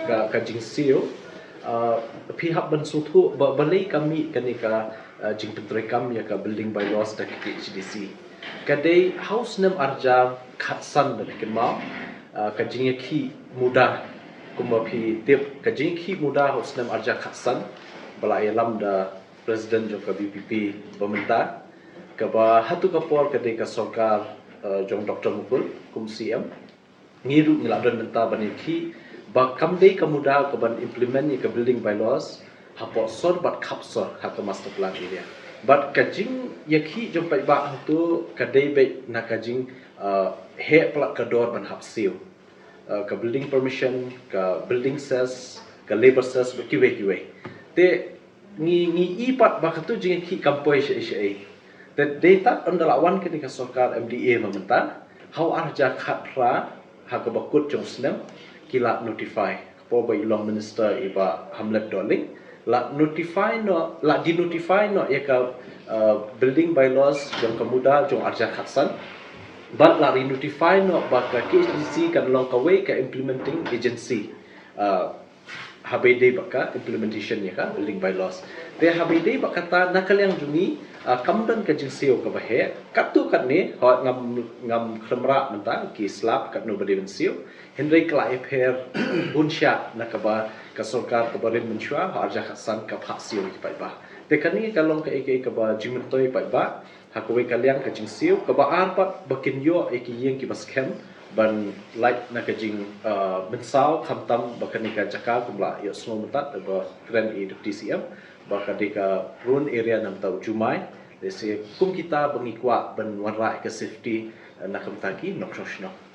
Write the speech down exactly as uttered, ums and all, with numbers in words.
ka, ka jingsiew, uh, phi hap ban sngewthuh ba, balei ka mih kane ka, uh, jingpyntreikam ïa ka building bylaws da ka K H A D C. Ka dei ha u snem arhajar khatsan da kynmaw, uh, ka jingïakhih muda, kumba phi tip, ka jingïakhih muda ha u snem arhajar khatsan ba la ïalam da President jong ka V P P ba mynta, kaba ha tu ka por ka dei ka sorkar, uh, jong Doctor Mukul kum C M. Ngi ruh ngi la don bynta ban ïakhih ba kam dei ka muda ka ban implement ïa ka building bylaws hapoh sor bad khap sor ha ka master plan area. Bad ka jingïakhih jong paidbah hangtu ka dei beit na ka jing, uh, heh palat ka dor ban hap siew. Uh, ka building permission, ka building cess, ka labour cess bad kiwei kiwei. Te ngi, ngi i pat ba katu jingïakhih kam poi shaei shaei. Te dei tad ynda la wan kane ka sorkar M D A mynta, ha u arhajar khatphra, ha kaba kut jong u snem, ki la notify. Ka por ba i long minister i Bah Hamlet Dohling, la notify noh, la denotify noh ïa ka, uh, building bylaws jong ka muda jong u arhajar khatsan. Bad la re-notify noh ba ka K H A D C kan long kawei ka implementing agency, uh, haba ïadei bad ka implementation ïa ka building bylaws. Te haba ïadei bad kata, na ka liang jong ngi, uh, kam don ka jingsiew kaba heh. Katto katne, hooid, ngam, ngam khlem rah mynta ki slap katno ba dei ban siew. Hynrei ka la ïapher bun shah na kaba ka sorkar kaba rim mynshuwa ha u arhajar khatsan ka phah siew ïa ki paidbah. Te kane ka long kaei kaei kaba jingmyntoi paidbah ha kawei ka liang ka jingsiew. Kaba ar pat, ba kin ïoh ïa ki ïing kiba skhem ban lait na ka jing, uh, mynsaw, khamtam ba kane ka jaka kumba la ïohsngew mynta da ba kren i Deputy C M ba ka dei ka prone area na ka bynta u jumai. Lehse kum kita ba ngi kwah ban wanrah ïa ka safety, uh, na ka bynta ki nongshong shnong.